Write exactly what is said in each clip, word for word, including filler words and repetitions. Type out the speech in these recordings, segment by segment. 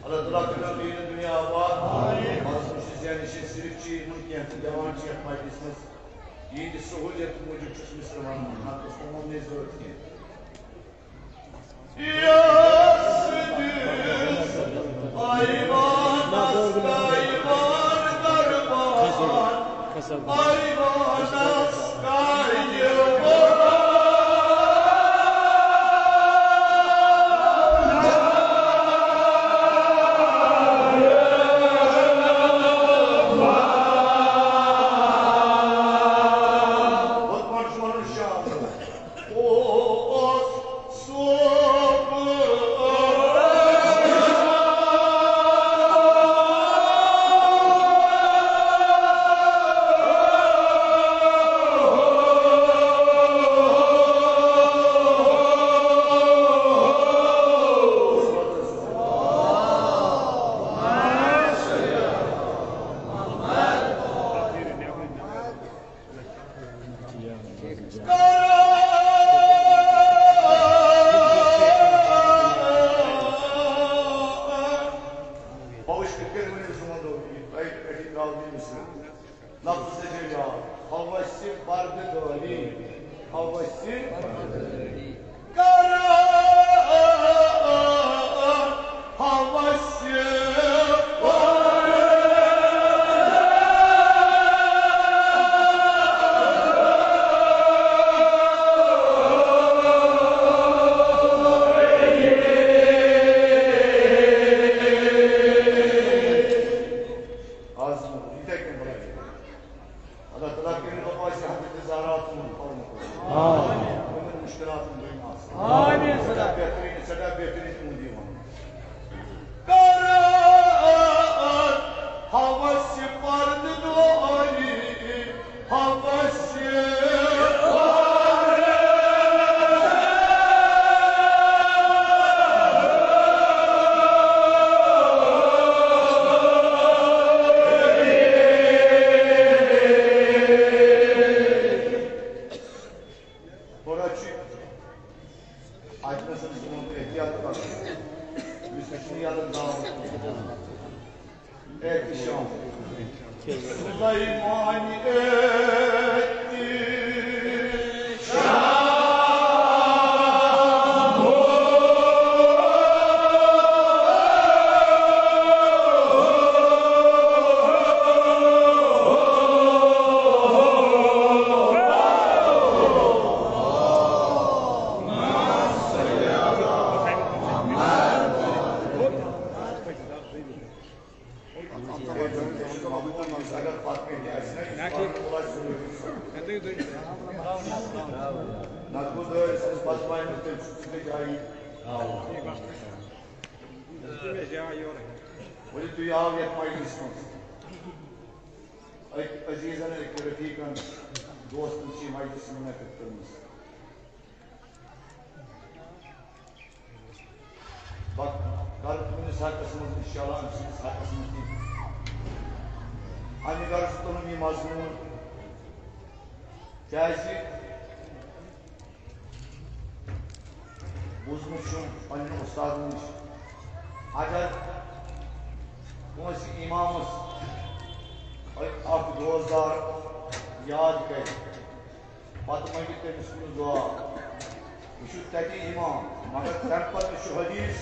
اللہ تعالیٰ کٔرِنو بیٚیہِ دُنیا آباد۔ آمین۔ بس، بہٕ چھُس زینہِ چھِ صرف چیٖز یِمن کینٛہہ تہِ دِوان چھِ یَتھ مجلسہِ منٛز۔ یِہِنٛدِ سہوٗلیت موٗجوٗب چھُس مِصر وَنان، نَتہٕ اوس تِمو مےٚ ضوٚرَتھ کینٛہہ۔ یَس دِژ ایوانَس کایوان دربان، ایوانَس کایوان۔ ہُتھ پٲٹھۍ چھُ وَنُن شاہ۔ اوس سُہ پوش کِتھ کٔنۍ ؤنِو سون دۄہ یہِ تۄہہِ پٮ۪ٹھ یہِ ترٛاوٕ دِنہٕ سۭتۍ؟ لفظ چھِ یاد، ہوسہِ پردٕ دٲری، ہوسہِ کران ہوسہِ پردٕ۔ آز یِتھَے کٔنۍ بَنٲیِتھ۔ اللہ تعالیٰ کٔرِنۍ رۄباسہِ حضرت زہرا تُہُنٛد پَرُن۔ آمین۔ تِمَن مُشکِلاتَن دُنیاہَس۔ آمین۔ سٮ۪ٹھاہ بہتریٖن، سٮ۪ٹھاہ بہتریٖن تُہُنٛد یہِ وَنُن۔ کران ہوسہِ پردٕ دٲری، ہوسہِ پردٕ۔ تھوڑا چھُ اَتہِ نَس اوس یِمَن تہِ احتیاط کَرُن۔ أمِس نِش چھُنہٕ یَلہٕ درٛامُت۔ احتشام۔ سلیمانی احتشام۔ نتہٕ گوٚو دٲرِس منٛز بتہٕ وانہِ تٔمۍ سُنٛد سُہ گژھِ جایی۔ ؤلِو تُہۍ آو یَتھ مجلِس منٛز۔ أکۍ عزیٖزن، أکۍ رفیٖقن، دوستن چھِ یہِ مجلِس منعقد کٔرمٕژ۔ بہٕ کرٕ تُہنٛدِس حقس منٛز، انشاءاللہ، أمۍ سٕنٛدِس حقس منٛز تہِ۔ اَمہِ غرضہٕ تُلُن یہِ مضموٗن، کیازِ بوٗزمُت چھُم پننٮ۪ن اُستادن نِش، اگر کٲنٛسہِ اِمامس اکھ روزدار یاد کرِ، پتہٕ منگہِ تٔمِس کُن دُعا۔ یہِ چھُ تَتی اِمام، مگر تَمہِ پتہٕ چھُ حدیث،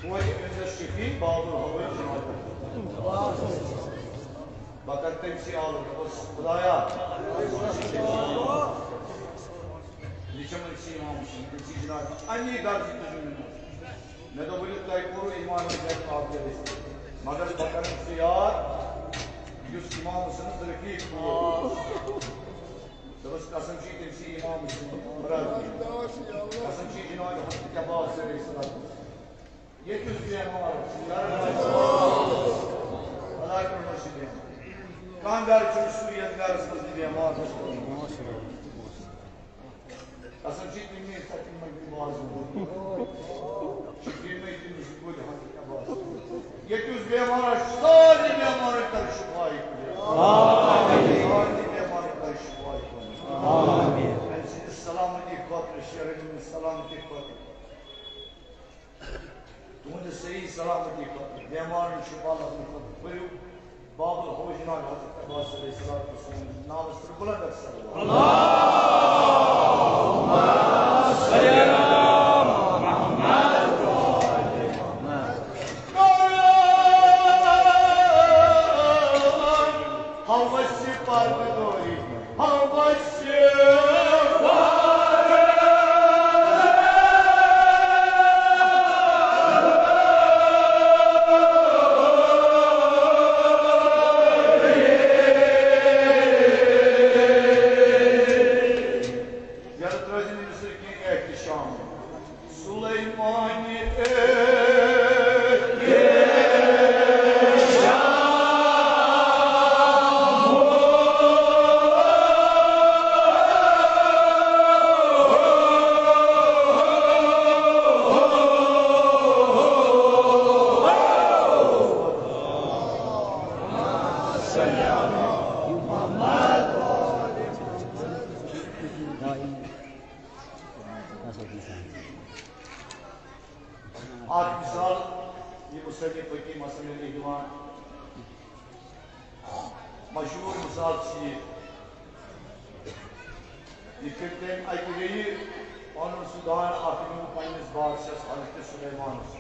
توتہِ أنزٮ۪س شفیع باب الحوٲیی جنازٕ۔ بہٕ کرٕ تٔمۍ سٕے آلو، دوٚپُس، خدایا، یہِ چھُ أمۍ سٕے اِمام سُنٛد، أمۍ سٕے جنازٕ، اَمی غرضہٕ تُجُم یِمن۔ مےٚ دوٚپ، ؤلِو، تۄہہِ کوٚروٕ ایمان جنت قابل رسید، مگر بہٕ کرٕ سُہ یاد، یُس اِمام حسنس رفیق اوس۔ دوٚپُس، قسم چھُے تٔمۍ سٕے اِمام حسن، برادری۔ قسم چھُے جناب حضرت عباس علیہ السلام۔ ییٚتہِ یُس بیمار چھُ، گرٕ منٛز چھُ، علاقن منٛز چھُ بیمار۔ کانٛہہ گرٕ چھُنہٕ سُہ یَتھ گرس منٛز نہٕ بیمار گژھِ۔ قسم چھُ تِمنٕے سَتن منٛز تہِ بازُن۔ چھُ تِمنٕے تٔمِس گُرۍ ہَتھ عباس۔ ییٚتہِ یُس بیمار آسہِ، سارنٕے بیمارن کر شِفا یہِ خۄدایا۔ آمین۔ سارنٕے بیمارن کر شِفا یہِ خۄدایا۔ آمین۔ أمۍ سٕنٛدِ سلامتی خٲطرٕ، شیرن ہٕنٛدِ سلامتی خٲطرٕ۔ تُہنٛدِ صحیح سلامت بیمارن شفا لبنہٕ خٲطرٕ پٔرِو باب الحوش ناگ حضرت عباس علیہ الصلوۃ والسلام ناوس پٮ۪ٹھ بلند اکھ صلوات۔ حوث پردگاری، حوث یلہٕ ترٲوزِ نہٕ أمِس سۭتۍ کینٛہہ احتشام۔ سلیمانی اکھ مثال، یہِ مصنف حکیم حسن علی دِوان، مشہوٗر مثال چھِ یہِ، یِتھ کٔنۍ تٔمۍ اَکہِ ریٚیہِ پَنُن سُہ دان اکھ نیوٗ پننِس بادشاہس حضرت سلیمانس۔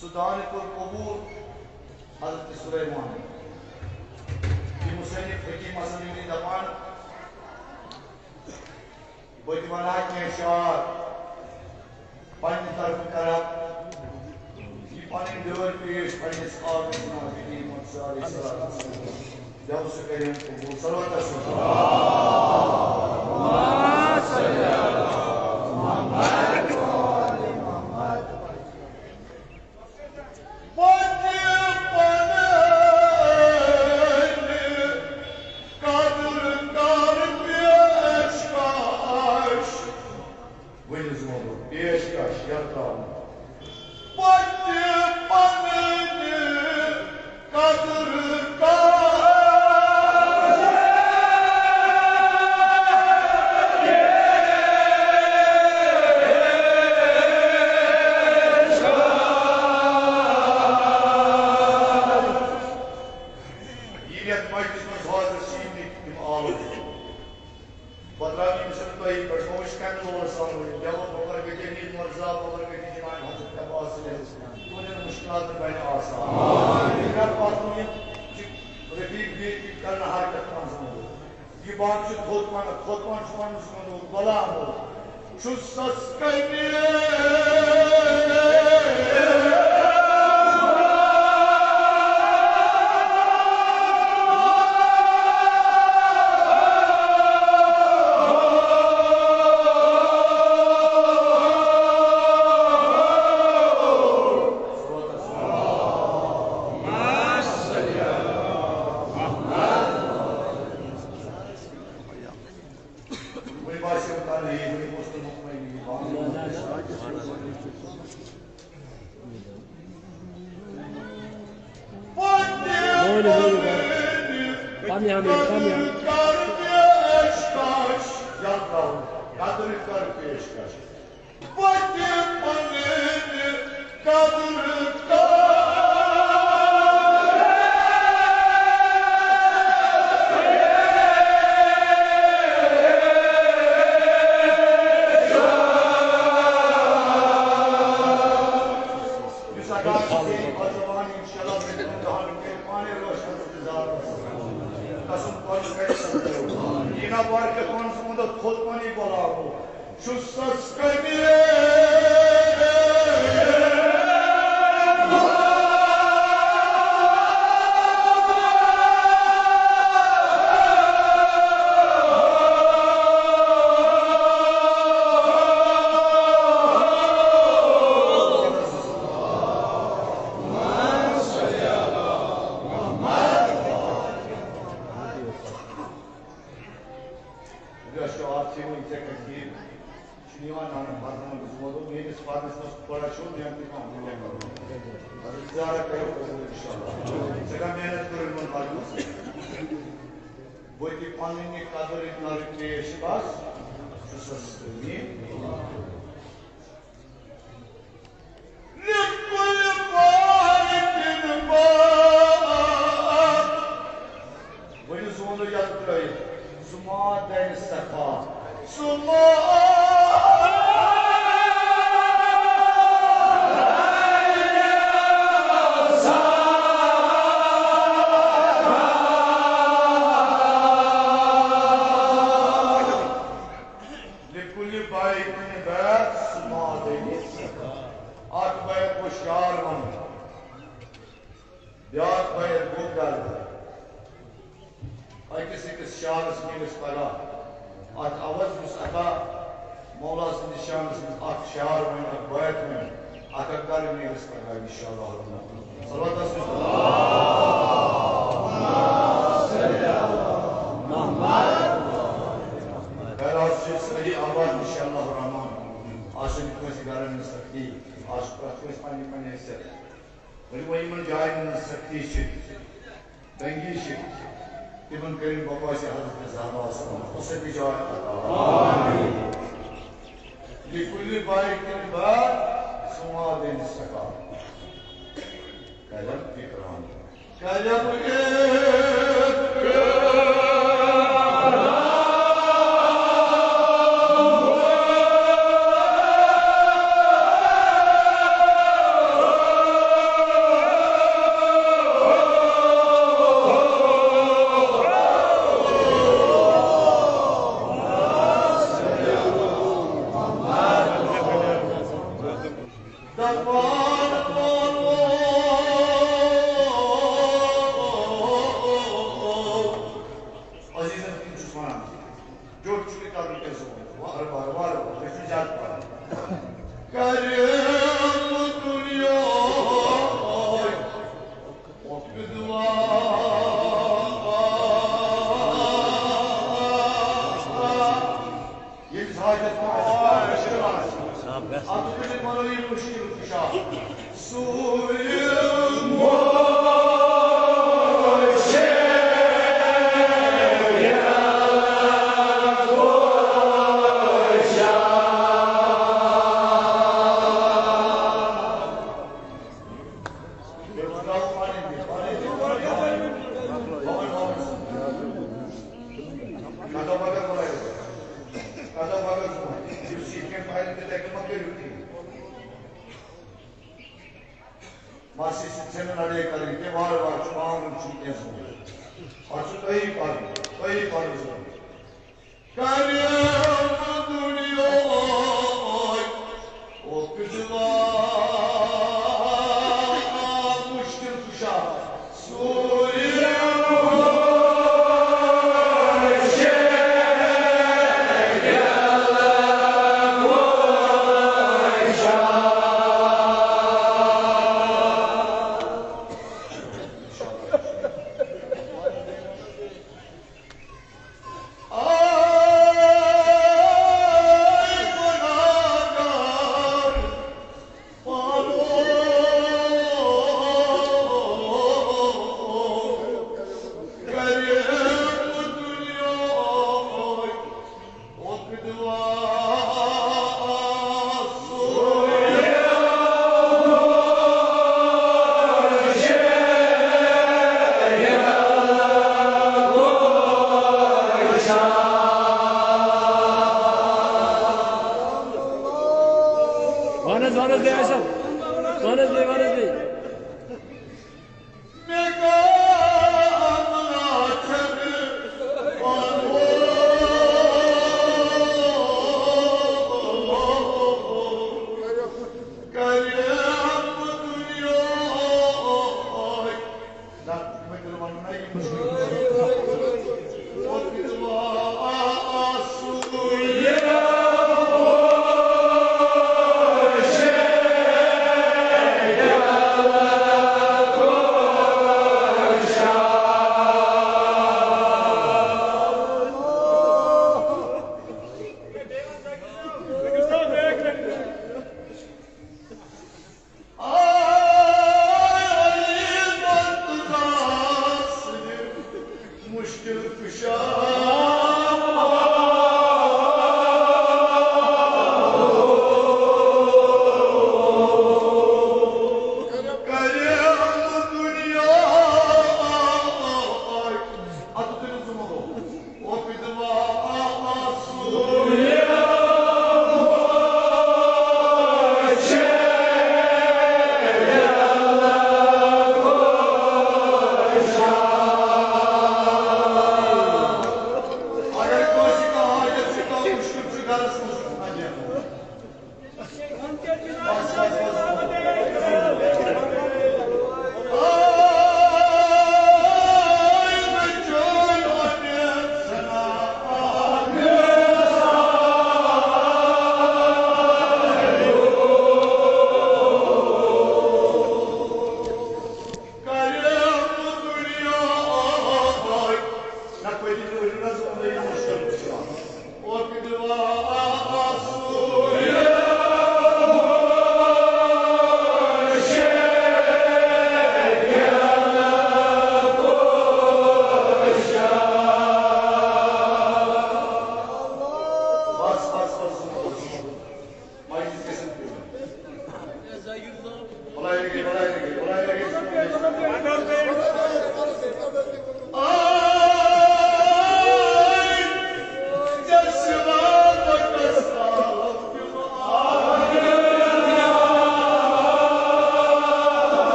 سُہ دانہِ کوٚر قبوٗل حضرت سلیمان۔ یہِ مصنف حکیم حسن علی دپان، بہٕ تہِ وَنہٕ ہا کینٛہہ شعر، پننہِ طرفہٕ کرٕ ہا یہِ پنٕنۍ ڈٲلۍ پیش پننِس آقا جناب حکیم حسن علیہ السلام۔ دِیِو سُہ کٔرِتھ قبوٗل۔ صلوات رسول۔ وتہِ پنٕنۍ قدر کر پیشکش۔ ؤنِو زٕ وَنو پیشکش یَتھ ترٛاوُن۔ وتہِ پنٕنۍ قدر کر۔ یہِ یَتھ مجلس منٛز حاضر چھِ یِم ییٚتہِ تِم عالم۔ پتہٕ درٛاو ییٚمہِ سۭتۍ تۄہہِ پٮ۪ٹھ بہٕ وٕچھِ کَمہِ دورٕ سان وٕنہِ۔ مےٚ ووٚن بہٕ کَرٕ گٔژھِتھ نیٖل مرزا، بہٕ کَرٕ گٔژھِتھ جناب حضرت عباس علیہ السلام۔ تُہٕنٛدٮ۪ن مُشکِلاتَن بَنہِ آسان۔ مےٚ کَرٕ پَتہٕ وٕنہِ چھِ رفیق بیٚیہِ تہِ کَرنہٕ حرکت منٛز وٕنہِ۔ یہِ بانہٕ چھُ تھوٚد پَنہٕ، تھوٚد پَنہٕ چھُ وَنُن سُہ وَنُن غلام ہو۔ چھُ سَس کَنہِ۔ وۄنۍ باسیٚو کانٛہہ نہٕ یہِ، وۄنۍ اوس نہٕ مطمئن یہِ باسیٚو۔ پننہِ ہمیں، پننہِ ہمیں۔ یاد تھاوُن، قدر کر پیش کر۔ وتہِ پنٕنۍ قدر کر۔ یُس اگاں ژےٚ پتہٕ وَن، انشاءاللہ، مےٚ دِن دَہَن رۄپیَن پانَے رٲچھ حضرت زارَس۔ قسم پَنُن کَرِ سَمجھو۔ یہِ نہ وَر کہِ پانَس اَندَر تھوٚد پَنٕنۍ بَلاو۔ چھُ سَس کَمہِ۔ یۄس چھِ اَتھ چھِ وۄنۍ ژےٚ کَتہِ یہِ چھُنہٕ یِوان نَنہٕ، مطلب، وۄنۍ گوٚو میٛٲنِس پَرنَس منٛز تھوڑا چھُ محنتٕے پَہَم وۄنۍ کَرُن۔ مگر زیادٕ کَرو قبوٗل اِنشاءاللہ۔ ژےٚ کَر محنت کٔر یِمَن پَرنَس؟ بہٕ تہِ پَنٕنۍ یہِ قدٕر یہِ نَرٕ پیش بَس، ژٕ سَس میٛٲنۍ۔ شعر وَنُن۔ بیٛاکھ بایَتھ گوٚو درد۔ أکِس أکِس شعرَس میٖلِس پگاہ۔ اَتھ عوض یُس عطا مولا سٕنٛدِس شانَس منٛز اَکھ شعر وَنہِ، اَکھ بایَتھ وَنہِ، اَتھ اَکھ کَرٕ میٖلِس پگاہ اِنشاءاللہ الرحمن۔ صلوات آسہِ۔ خیر، آز چھِ سٲری آباد اِنشاءاللہ الرحمن۔ آز چھَنہٕ کٲنٛسہِ گَرَن منٛز سختی۔ آز چھُ پرٛٮ۪تھ کٲنٛسہِ پنٛنہِ پنٛنہِ حیثیت۔ ؤلِو وۄنۍ یِمَن جایَن منٛز سختی چھِ، تنگی چھِ، تِمَن کٔرِن بقواسِ حضرت زہرا صلی اللہ علیہ وسلم وسعت جاے عطا۔ آمین۔ لِکُلِّ بایتِن باب، سُماد سکا۔ کرم اکرام۔ کرم اکرام۔ عزیزن، تِم چھُس وَنان، زیوٗٹھ چھُنہٕ کَرُن کینٛہہ زُبان۔ وارٕ وارٕ، وارٕ وارٕ، گژھِ نہٕ زیادٕ پَرُن۔ کرم دُنیا ییٚمِس حاجت آسہِ، مُشکِل آسہِ، اَتھ خٲطرٕ بَنٲیِو مُشکِل کُشا۔ سوٗرِ مُشکِل کُشا۔ ماسی سۭتۍ چھَنہٕ لڑٲے کَرٕنۍ کینٛہہ، وارٕ وارٕ چھُ پانہٕ ؤنۍ چھُنہٕ کینٛہہ سمجھ۔ اَتھ چھُ تۄہی پَرُن، تۄہی پَرُن ضروٗری۔ کرم دُنیاہُک دُشوار، مُشکِل کُشا، سوٗرِ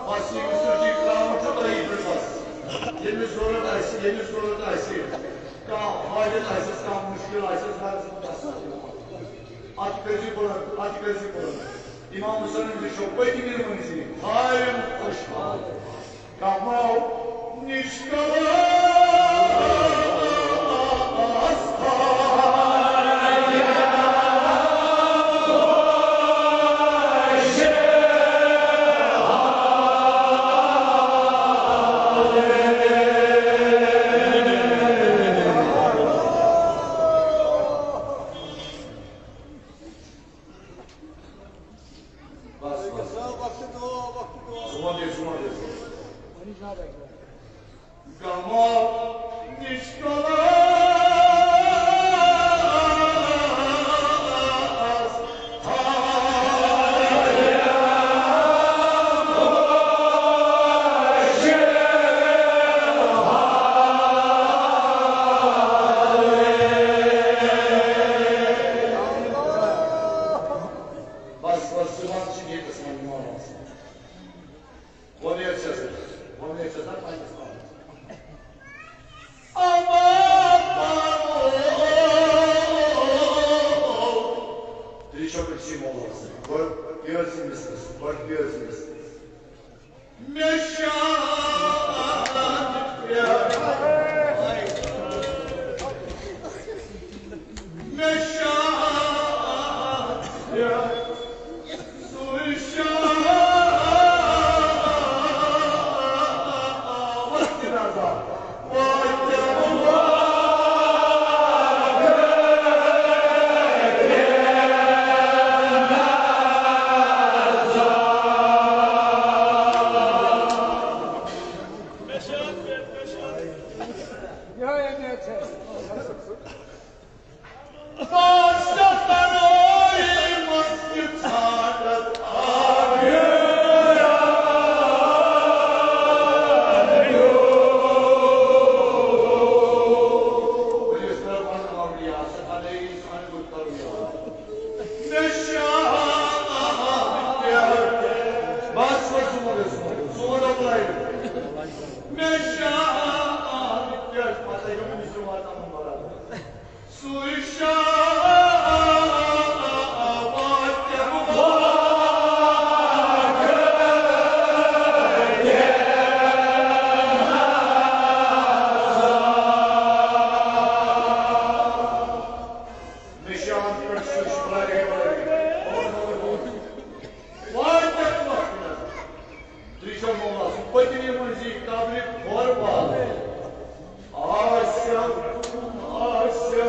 بس ییٚمِس نزدیٖک ترٛاوُن چھُ تۄہہِ بس۔ ییٚمِس ضروٗرت آسہِ، ییٚمِس ضروٗرت آسہِ، کانٛہہ حٲجت آسٮ۪س، کانٛہہ مُشکِل آسٮ۪س، بس۔ اَتھ کٔرۍزِ بُلنٛد، اَتھ کٔرۍزِ بُلنٛد۔ امام حسین چھُ پٔتمہِ منزلہِ، ہایم خوش حال۔ کماو نشکلا بس، بس۔ وقت دعا، وقت دعا۔ زُمَن دے، زُمَن دے۔ گما نشکلا بس، بس، زُبان چھِ ییٚتہِ آسان یِوان آسان۔ وۄمید چھَس، وۄمید چھَس نا پنٛنِس پانَس۔ اما پرو۔ تُہۍ چھِو أکسٕے مولوَس سۭتۍ۔ گۄڈٕ پیٲرۍ سٕنٛدِس، گۄڈٕ پیٲرۍ سٕنٛدِس۔ مےٚ شاد پٮ۪ٹھ۔ مےٚ شاد پٮ۪ٹھ۔ سُے شاد وقت نظر۔ نشان پٮ۪ٹھ سُہ چھُ واریاہ، واریاہ۔ واریاہ وقت نظر۔ تُہۍ چھِو مولا سُنٛد پٔتمہِ منزی قبرِ کھۄر والٕنۍ۔ آسیو، آسیو۔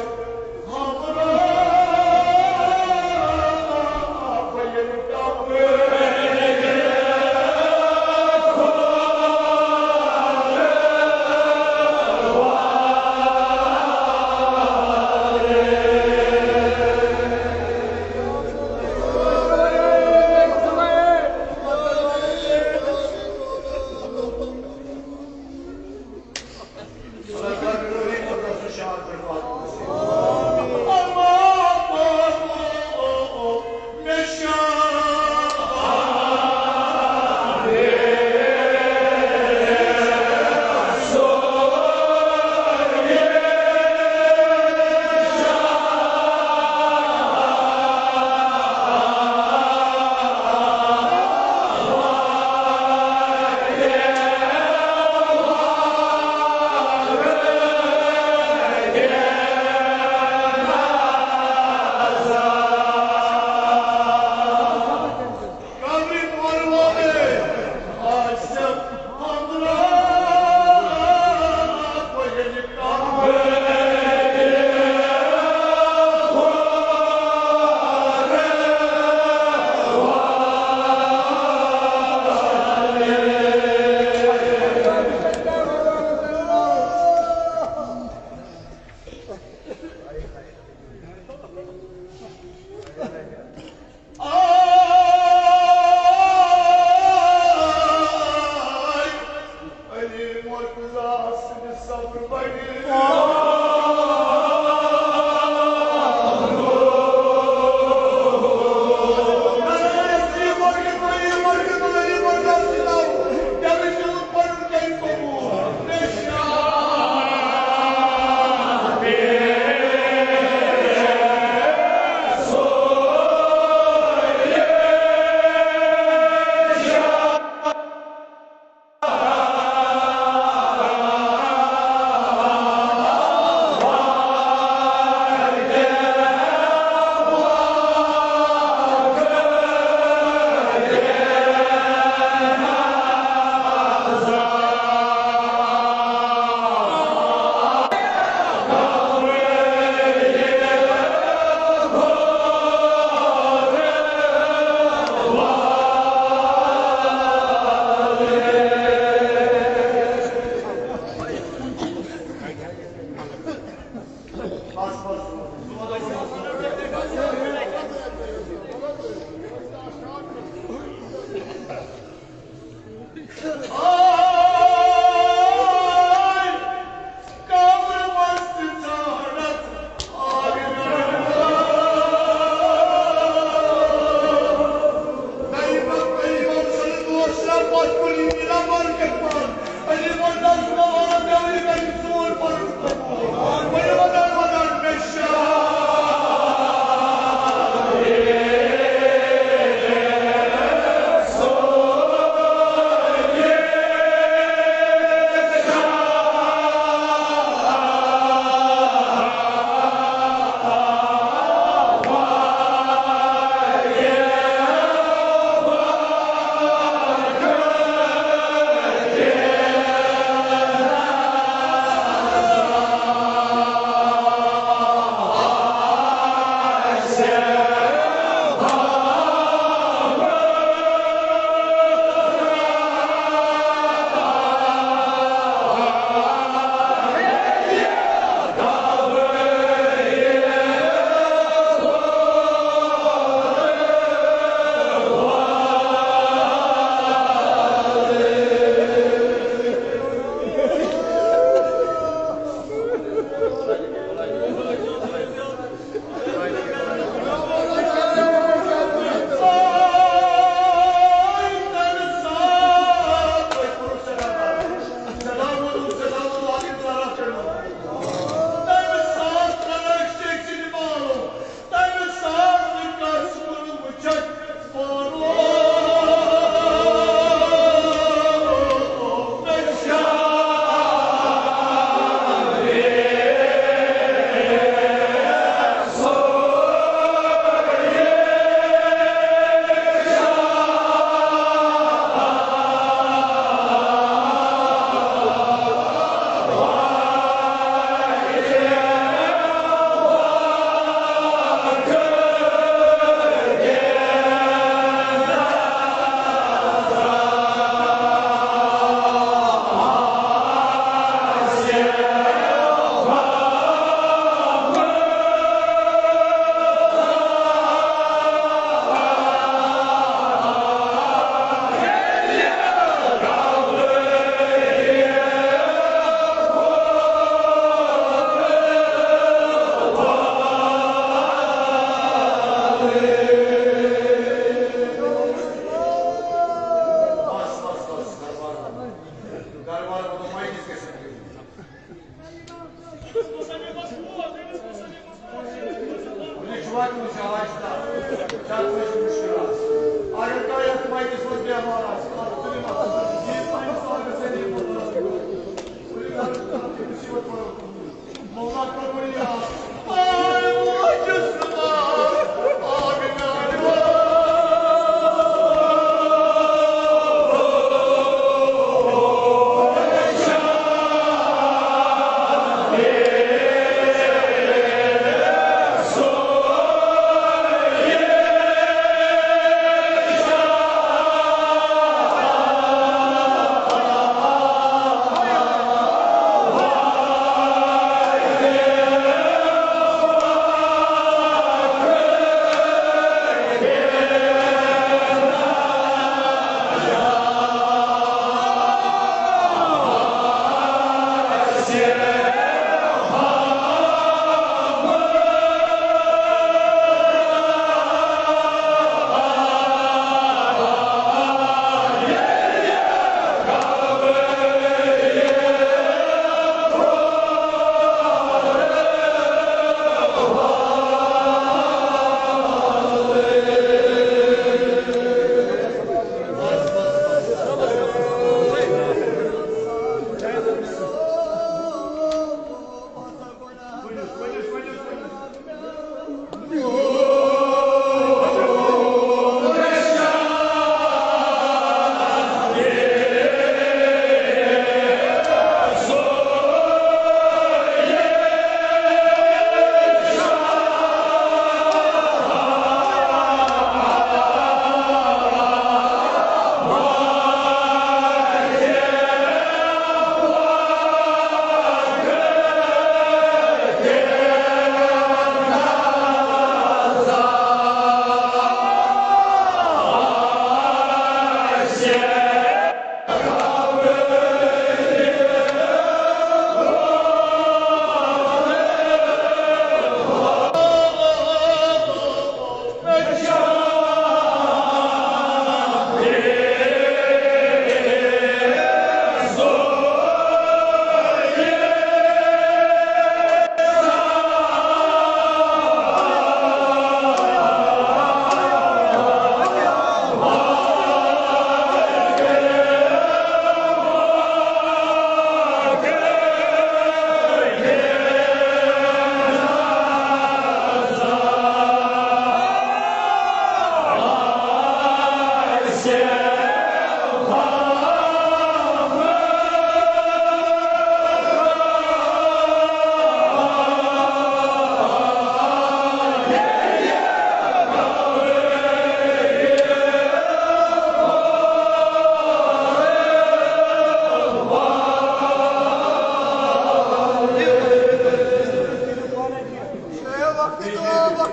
Ama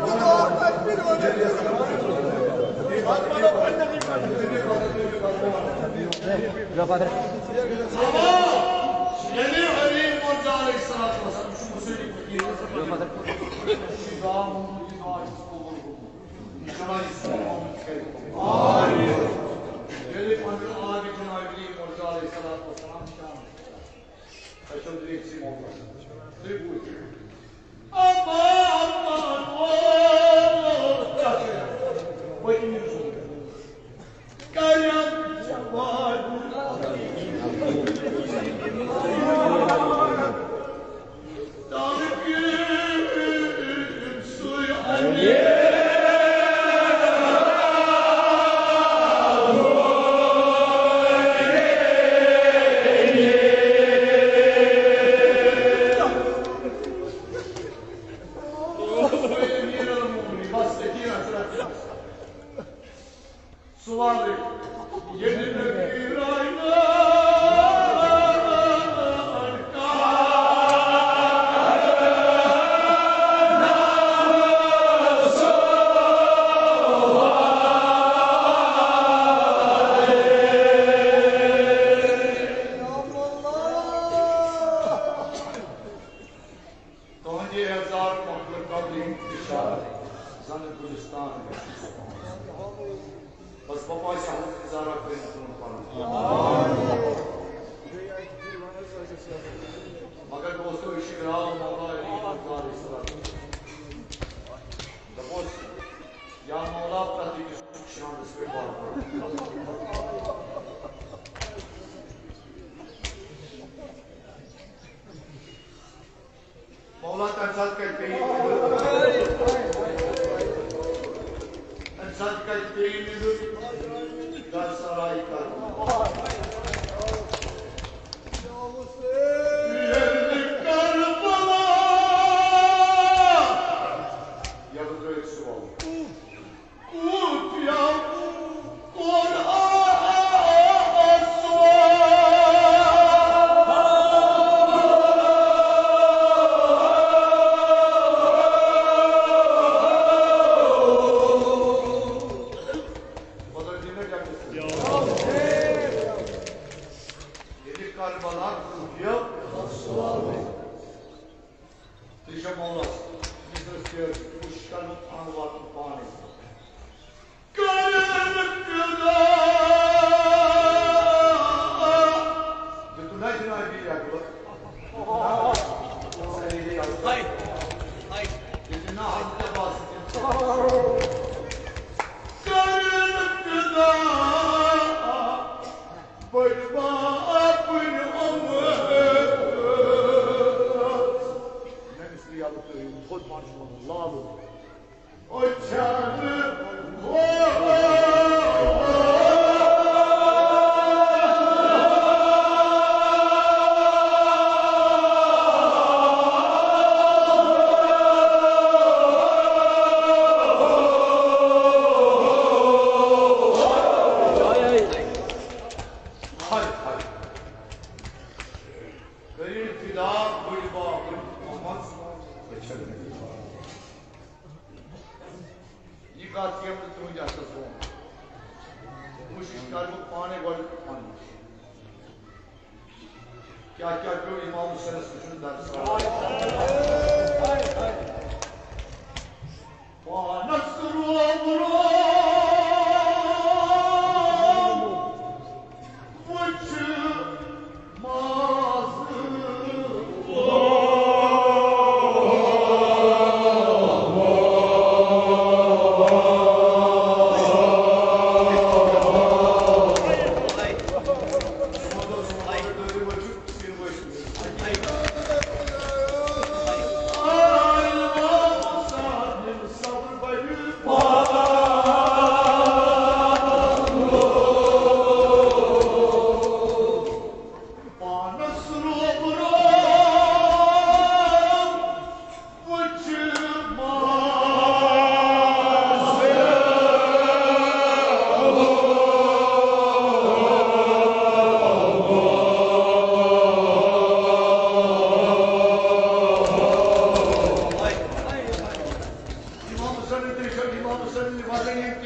yeni Halil Hoca aleyhissalatu vesselam şu Hüseyin Fakir. Şu dağ mumlu bir ağaç oldu. İnşallah İslam olmuş. Gelip Hazreti Abi Cenab-ı Hoca aleyhissalatu vesselam şahı. Kaçın direksiyon olmaz. Tribün. Aman, aman, oh! Bakın yüzüne. Kayan Cemal. Tarık Yusuf Ali. Suvarı yeni bir ayna. تہنٛدِ اعزاز مقبول قبرِ انتشار زن گلستان۔ بس بپا شاہ اظہارہ کٔرِتھ تُہُنٛد پنُن۔ مگر دوستو، یہِ چھُ گراو مولا علی مقدار اسلام۔ دپوس، یا مولا پرٛٮ۪تھ أکِس شانس پٮ۪ٹھ بار بار۔ مولا تمہِ ساتہٕ کتہِ پیٚیہِ؟ تمہِ ساتہٕ کتہِ پیٚیہِ نیٚبر؟ گرٕ سرایہِ کرُن۔ ییٚلہِ کربلا یَلہٕ ترٛٲوِتھ سُہ وَلُن۔ ییٚلہِ کربلا کوٗفیو تہٕ یہِ چھےٚ مولَس، مِصرَس تہِ کوٗشِش کَرنُک اَنٛد واتُن پانَے۔ کَرن فدا۔ دیُتُن نہ جنابی اکبر۔ دیُتُن نہ حضرت عباس۔ کَرن فدا۔ بٔڑۍ بابٕنۍ عمر۔ مےٚ گژھِ نہٕ یَلہٕ ترٛٲیِو، تھوٚد پَہَن چھُ وَنُن، لالہٕ۔ أچھن۔ ہاے، ہاے۔ کٔرِو فدا بٔڑۍ بابٕنۍ محمد۔ یہِ کَتھ یِم نہٕ تُہٕنٛدِ اَتھَس برونٛہہ۔ کوٗشِش کَرٕ بہٕ پانَے گۄڈٕ پَنٕنۍ۔ کیٛاہ کیٛاہ پیوٚو اِمام حُسینَس وٕچھُن درس؟ پانس روم روم وچھ ماز۔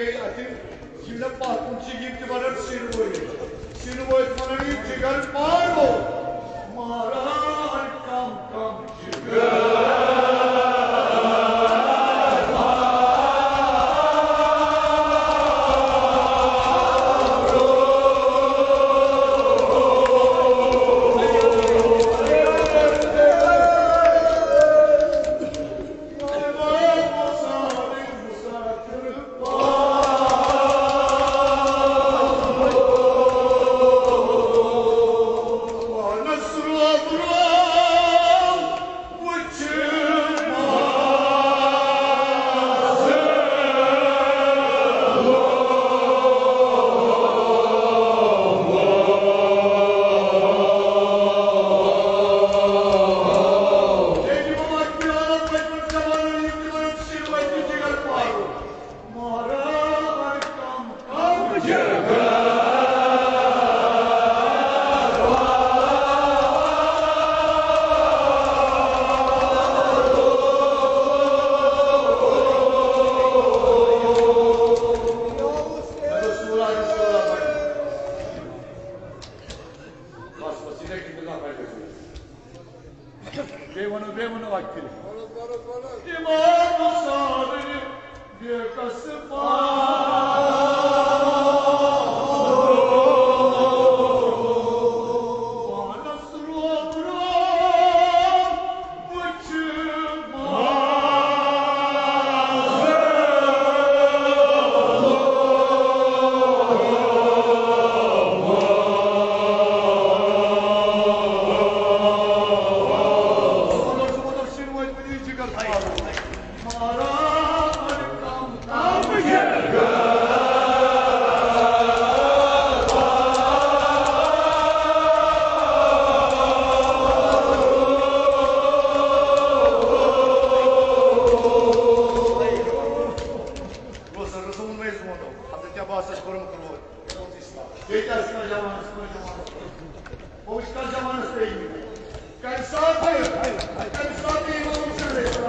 اَتہِ یِم مےٚ پَتھ کُن چھِ، یِم تہِ وَنان سِنہٕ وٲلۍ۔ سِنہٕ وٲلۍ وَنان یہِ جِگر پارو۔ ماران کم کم جِگر۔ بیٚیہِ وَنو، بیٚیہِ وَنو اَکہِ پھِرِ۔ اِمام حُسین بے کس پانس رو برو وچھ۔ روزن رسول میں زونو، حضرت عباسس برم کرو۔ ییٚتہِ آسہِ کانٛہہ جوان، آسہِ کانٛہہ جوان۔ بہٕ وٕچھِ کانٛہہ جوانس پیٚیہِ۔ کَمہِ ساتہٕ، کَمہِ ساتہٕ یِمو وٕچھُن گژھِ؟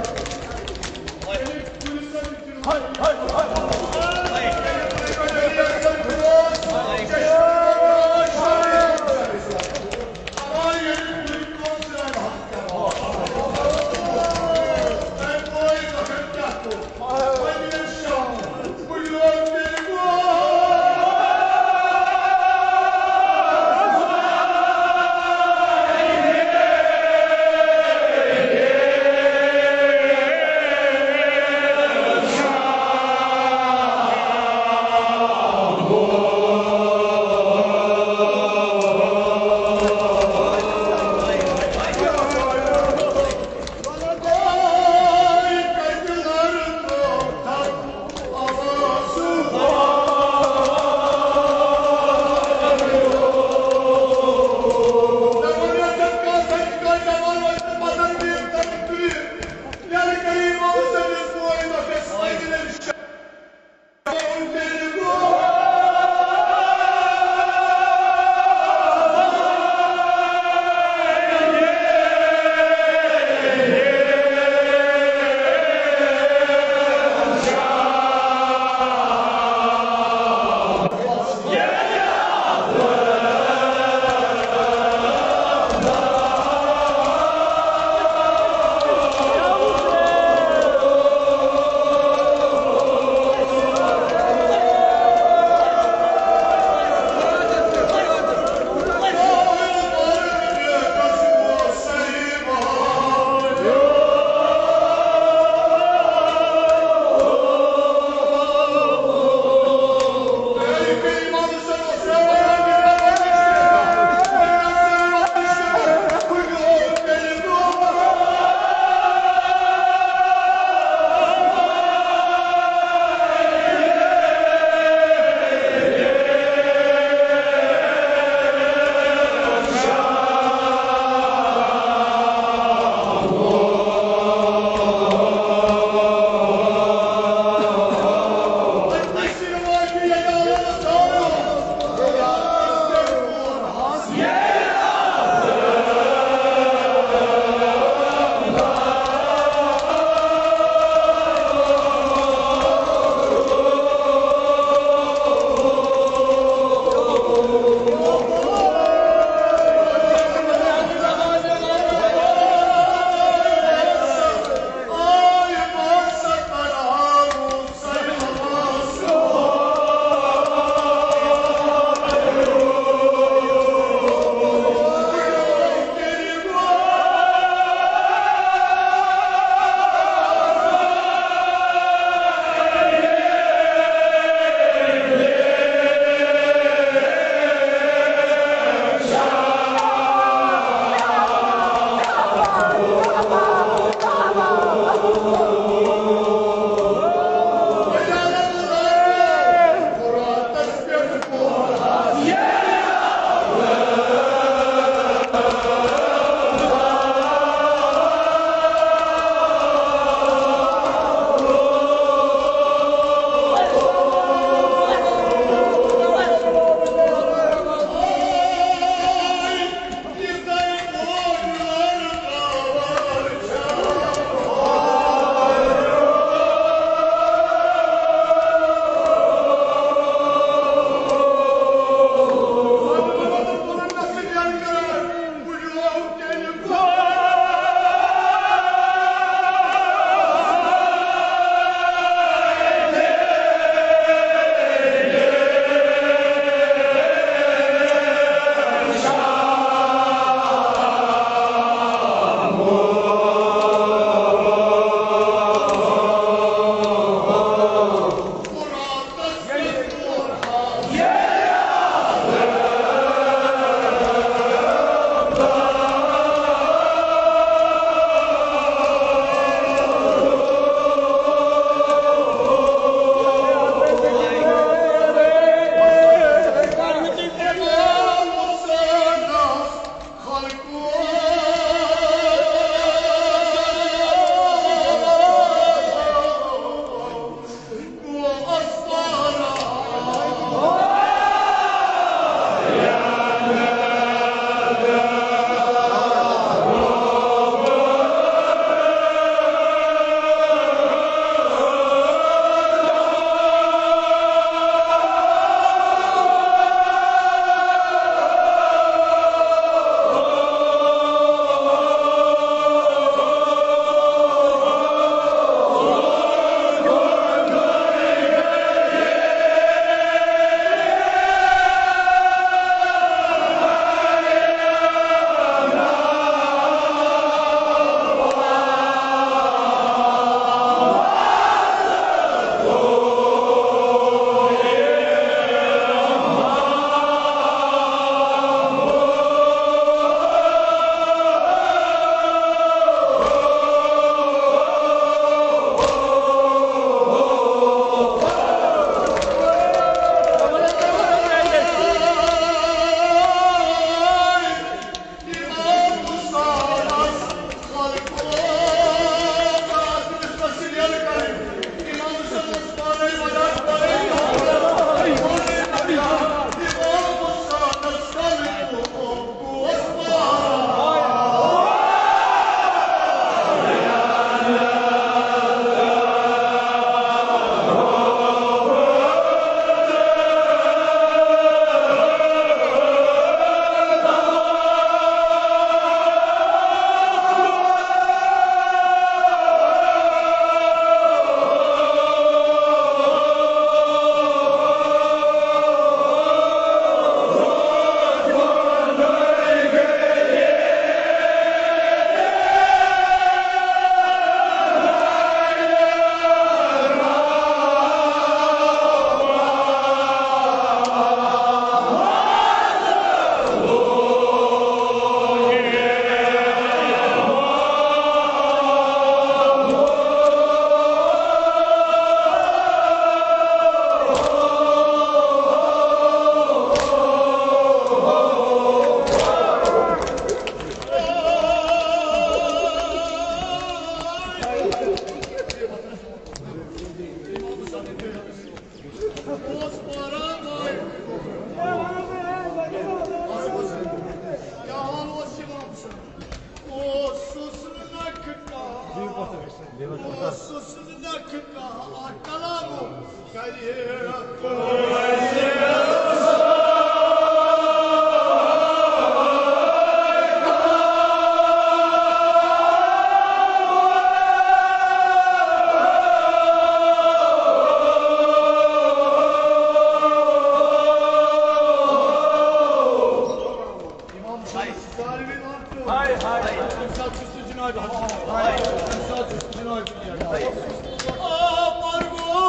سُہ سُنٛد نکھٕ کانٛہہ اکھ کلامو کرِ۔ امام حسین ساروی وقت۔ ہاے، ہاے۔ امہِ ساتہٕ چھُس نہٕ جناب حضرت۔ ہاے۔ امہِ ساتہٕ چھُس نہٕ جناب حضرت۔ آ، پروان۔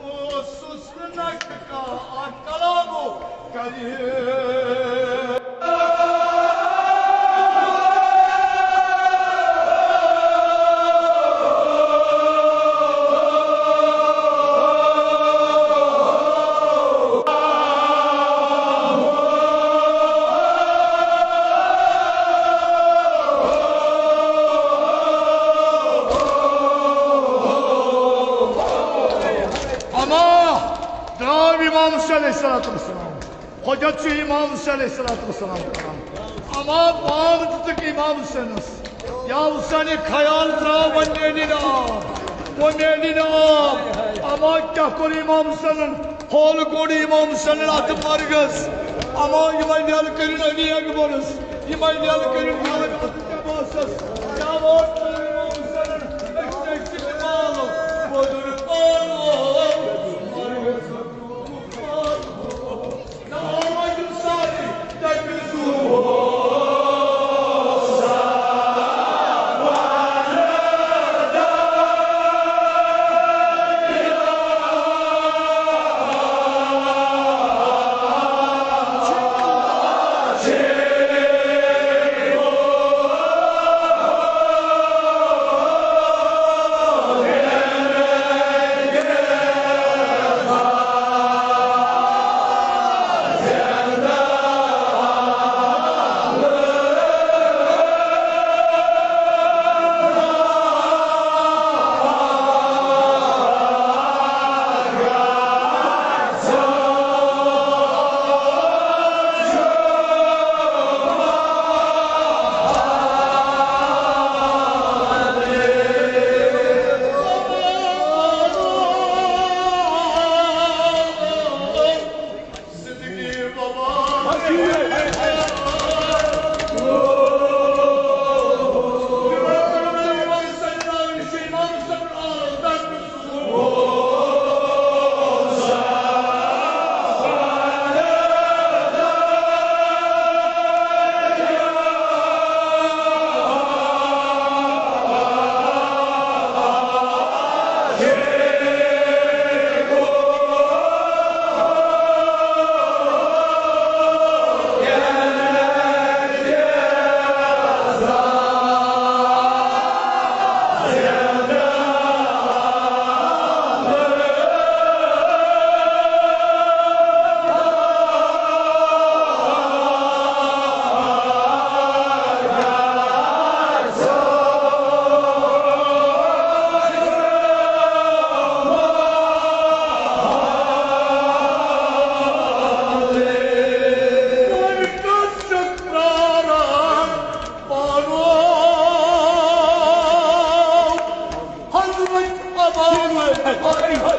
اوسُس نہٕ نکھٕ کانٛہہ اکھ کلامو کرِ۔ اما درٛاو امام حسین علیہ الصلوۃ والسلام۔ حجت چھُ امام حسین علیہ الصلوۃ والسلام کران۔ اما بانگ دِژٕکھ امام حسینس، یا حسین، یہِ خیال ترٛاو وۄنۍ میلہِ نہٕ آب، وۄنۍ میلہِ نہٕ آب۔ اما کیٛاہ کوٚر امام حسینن؟ ہول کوٚڑ امام حسینن اتھ مرگس۔ اما یِمے نیلہٕ کٔرِن علی اکبرس، یِمے نیلہٕ کٔرِن عباسس۔ کیٛاہ ووت امام حسینن؟ أکِس أکِس پالو، وۄدُر پالو، مرگس۔ حضرت امام۔